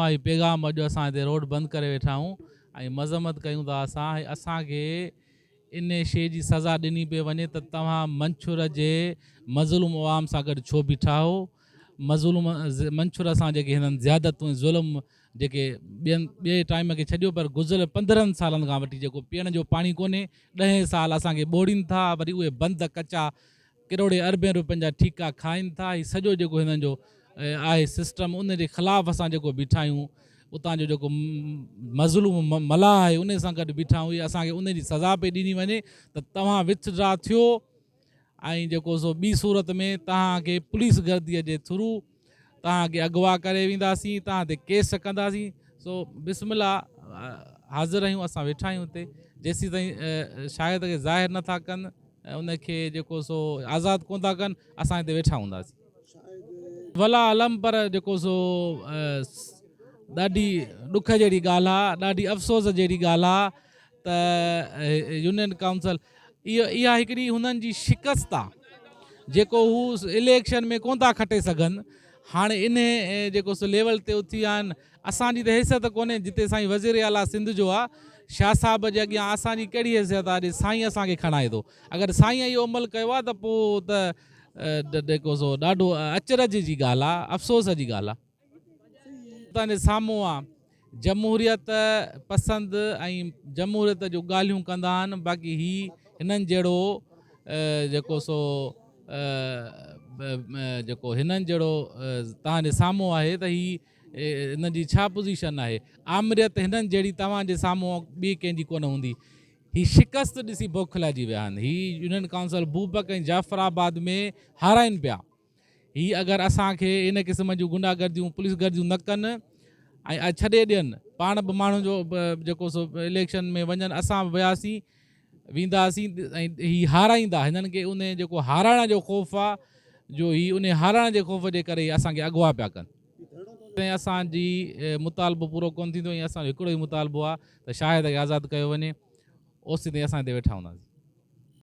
هي پيغام اڄ اسان هتي روڊ بند ڪري ويٺا آهيون ۽ مذمت ڪيون ٿا اسان اسان کي ان شي جي سزا ڏني پئي وڃي ته توهان منڇر جي مظلوم عوام سان گڏ ڇو بيٺا آهو مظلوم منڇر سان جيڪي هنن زيادتون ۽ ظلم جيڪي ٻين ٻئي ٽائيم کي ڇڏيو پر گذريل 15 سالن کان وٺي جيڪو پيئڻ جو پاڻي ڪونهي ڏهين سال اسان کي ٻوڙين ٿا وري اهي بند ڪچا ڪروڙين اربين روپين جا ٺيڪا کائين ٿا هي سڄو جيڪو هنن جو آهي سسٽم ان جي خلاف اسان جيڪو بيٺا آهيون اتان جو جيڪو مظلوم ملاح آهي ان سان گڏ بيٺا آهيون اسان کي ان جي سزا پئي ڏني وڃي ته توهان وٿ ڊرا ٿيو ۽ جيڪو سو ٻي صورت ۾ توهان کي پوليس گردي جي ٿرو توهان کي اغوا ڪري وينداسين توهان تي ڪيس ڪنداسين سو بسم الله حاضر آهيون اسان ويٺا آهيون هتي جيسين تائين شاهد کي ظاهر نٿا ڪن ان کي جيڪو سو آزاد ڪون ٿا ڪن اسان هتي ويٺا هونداسين ولا علم پر جيڪو سو ڏاڍي ڏک جهڙي ڳالهه آ ڏاڍي افسوس جهڙي ڳالهه آ ته يونين ڪائونسل اها هڪڙي هنن جي شڪست آ جيڪو هو اليڪشن ۾ ڪون ٿا کٽي سگهن هاڻي انهي جيڪو سو ليول تي اٿي ويا آهن اسان جي ته حيثيت ڪونهي جتي سائين وزير اعليٰ سنڌ جو آ شاهه صاحب جي اڳيان اسان جي ڪهڙي حيثيت آ جي سائين اسان کي کڻائي ٿو اگر سائين اهو عمل ڪيو آ ته پوء ته جيڪو سو ڏاڍو اچرج جي ڳالهه آ افسوس جي ڳالهه آ. توهان جي سامهون آ جمهوريت پسند ۽ جمهوريت جون ڳالهيون ڪندا آهن باقي هي هنن جهڙو جيڪو سو جيڪو هنن جهڙو توهان جي سامهون آهي ته هي هن جي ڇا پوزيشن آهي آمريت هنن جهڙي توهان جي سامهون ٻي ڪنهن جي ڪونه هوندي هي شڪست ڏسي بوکلائجي ويا آهن هي يونين ڪائونسل بوبڪ ۽ جعفر آباد ۾ هارائين پيا هي اگر اسان کي ان قسم جون گنڊا گرديون پوليس گرديون نه ڪن ۽ ڇڏي ڏين پاڻ به ماڻهن جو جيڪو سو اليڪشن ۾ وڃن اسان به وياسين وينداسين ۽ هي هارائيندا هنن کي ان جيڪو هارائڻ جو خوف آ جو هي ان هارائڻ جي خوف جي ڪري اسان کي اغوا پيا ڪن تائين اسان جي مطالبو پورو ڪون ٿيندو ۽ اسان جو هڪڙو ئي مطالبو آ ته شاهد کي آزاد ڪيو وڃي اوسي تائين اسان هتي ويٺا هونداسين.